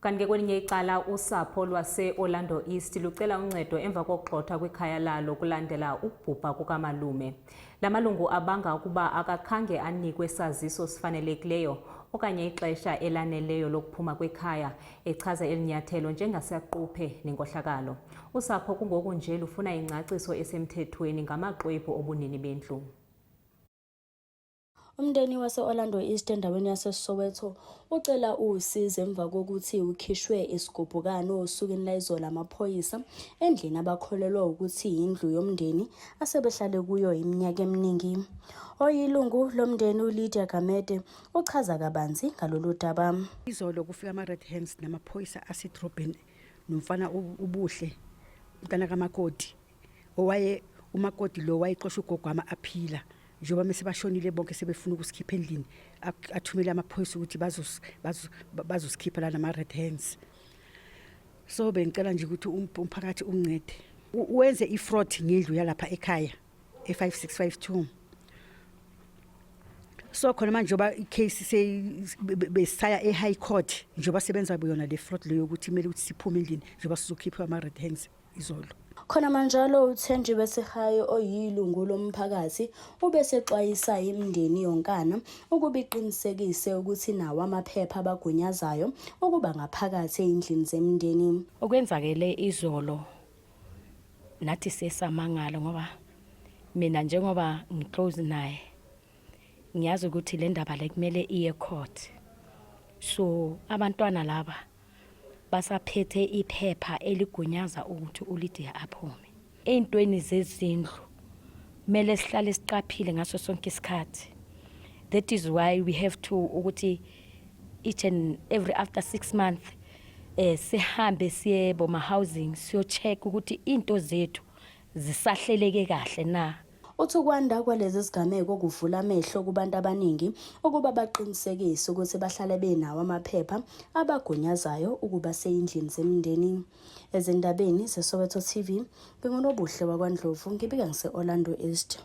Kanti-ke kwelinye icala, usapho lwase-Orlando East lucela uncedo emva kokugxothwa kwikhaya lalo kulandela ukubhubha kukamalume. La malungu abanga ukuba akakhange anikwe saziso sifanelekileyo okanye ixesha elaneleyo lokuphuma kwekhaya, echaza eli nyathelo njengasaquphe nenkohlakalo. Usapho kungoku nje lufuna ingcaciso esemthethweni ngamaxwebhu obunini bendlu. Umndeni wase-Orlando East endaweni yaseSoweto ucela usizo emva kokuthi ukhishwe isigubhukane osukwini layizolo amaphoyisa endlini abakholelwa ukuthi yindlu yomndeni asebehlale kuyo iminyaka eminingi. Oyilungu lomndeni uLydia Gamede uchaza kabanzi ngalolu daba. Izolo kufika ama-Red Hands namaphoyisa asedrobheni nomfana uBuhle umntana kamakoti. Owaye umakoti lo wayexosha ugogo wami aphila njengoba mese bashonile bonke sebefuna ukusikhipha endlini, athumele amaphoyisa ukuthi bazosikhipha la nama-red hands. So bengicela nje ukuthi umphakathi ungincede, wenze i-fraud ngendlu yalapha ekhaya e-5652. So khona manje njengoba i-case besaya e-high court, njengoba sebenza yona le fraud leyo ukuthi kumele ukuthi siphume endlini njengoba sizokhipha ama-red hands izolo. Khonamanjalo, uThenjiwe Sehayi oyilungu lomphakathi ubesexwayisa imindeni yonkana ukuba iqinisekise ukuthi nawo amaphepha abagunyazayo ukuba ngaphakathi ey'ndlini zemindeni. Okwenzakele izolo nathi sesamangala ngoba mina njengoba ngiclose naye ngiyazi ukuthi le ndaba le kumele iye court. So abantwana laba basaphethe iphepha eligunyaza ukuthi uLydia aphume. Ey'ntweni zezindlu kumele sihlale siqaphile ngaso sonke isikhathi. That is why we have to ukuthi each and every after 6 months sihambe siye boma housing, siyo-check ukuthi into zethu zisahleleke kahle na. Uthi ukwanda kwalezi zigameko kuvula amehlo kubantu abaningi ukuba baqinisekise ukuthi bahlale benawo amaphepha abagunyazayo ukuba seyindlini zemindeni. Ezindabeni zeSoweto TV, nginguNobuhle wakwaNdlovu, ngibika ngise-Orlando East.